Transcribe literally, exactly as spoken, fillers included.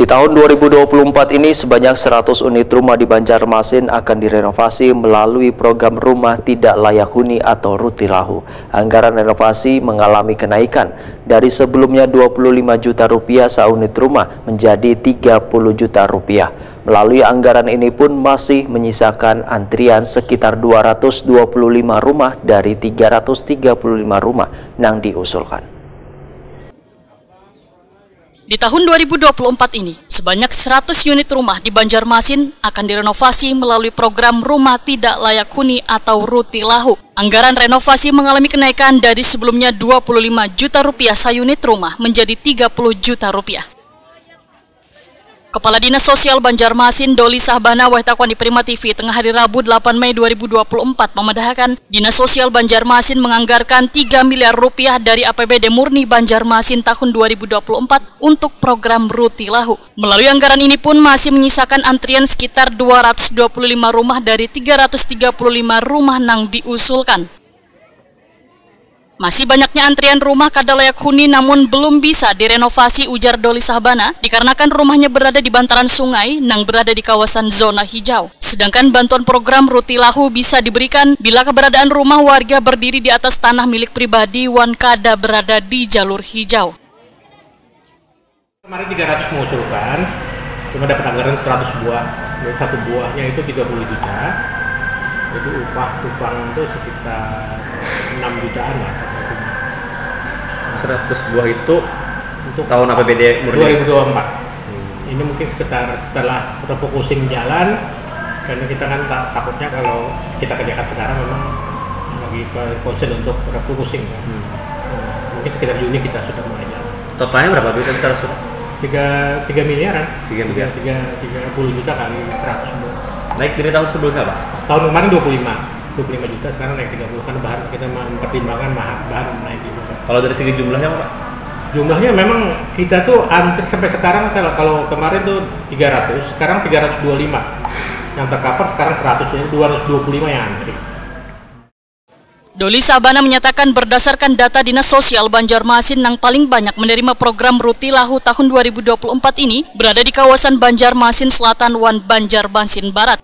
Tahun dua ribu dua puluh empat ini, sebanyak seratus unit rumah di Banjarmasin akan direnovasi melalui program Rumah Tidak Layak Huni atau Rutilahu. Anggaran renovasi mengalami kenaikan dari sebelumnya dua puluh lima juta rupiah saunit rumah menjadi tiga puluh juta rupiah. Melalui anggaran ini pun masih menyisakan antrian sekitar dua ratus dua puluh lima rumah dari tiga ratus tiga puluh lima rumah nang diusulkan. Di tahun dua ribu dua puluh empat ini, sebanyak seratus unit rumah di Banjarmasin akan direnovasi melalui program Rumah Tidak Layak Huni atau Rutilahu. Anggaran renovasi mengalami kenaikan dari sebelumnya dua puluh lima juta rupiah saunit rumah menjadi tiga puluh juta rupiah. Kepala Dinas Sosial Banjarmasin, Doli Sahbana, wayah takuan di Prima T V tengah hari Rabu, delapan Mei dua ribu dua puluh empat, memadahakan Dinas Sosial Banjarmasin menganggarkan tiga miliar rupiah dari A P B D murni Banjarmasin tahun dua ribu dua puluh empat untuk program Rutilahu. Melalui anggaran ini pun masih menyisakan antrian sekitar dua ratus dua puluh lima rumah dari tiga ratus tiga puluh lima rumah nang diusulkan. Masih banyaknya antrian rumah kada layak huni namun belum bisa direnovasi, ujar Doli Sahbana, dikarenakan rumahnya berada di bantaran sungai nang berada di kawasan zona hijau. Sedangkan bantuan program Rutilahu bisa diberikan bila keberadaan rumah warga berdiri di atas tanah milik pribadi wan kada berada di jalur hijau. Kemarin tiga ratus mengusulkan, cuma dapat anggaran seratus buah. Jadi satu buahnya itu tiga puluh juta. Jadi upah tukang itu sekitar enam jutaan lah satu rumah. Seratus buah itu Untuk tahun A P B D murni. dua ribu dua puluh empat. Ini mungkin sekitar setelah refocusing jalan, karena kita kan ta- takutnya kalau kita kerjakan sekarang memang lagi ke concern untuk refocusing ya. Nah, mungkin sekitar Juni kita sudah mulai jalan. Totalnya berapa duit yang tersurat? Tiga tiga miliaran. Tiga miliar. Tiga tiga puluh juta kali seratus buah. Naik dari tahun sebelumnya, Pak? Tahun kemarin dua puluh lima, dua puluh lima juta, sekarang naik tiga puluh karena bahan kita mempertimbangkan maha- bahan naik juga. Kalau dari segi jumlahnya, Pak? Jumlahnya memang kita tuh antri sampai sekarang, kalau kalau kemarin tuh tiga ratus, sekarang tiga ratus dua puluh lima. Yang tercover sekarang seratus, jadi dua ratus dua puluh lima yang antri. Doli Sahbana menyatakan berdasarkan data Dinas Sosial Banjarmasin nang paling banyak menerima program Rutilahu tahun dua ribu dua puluh empat ini berada di kawasan Banjarmasin Selatan wan Banjarmasin Barat.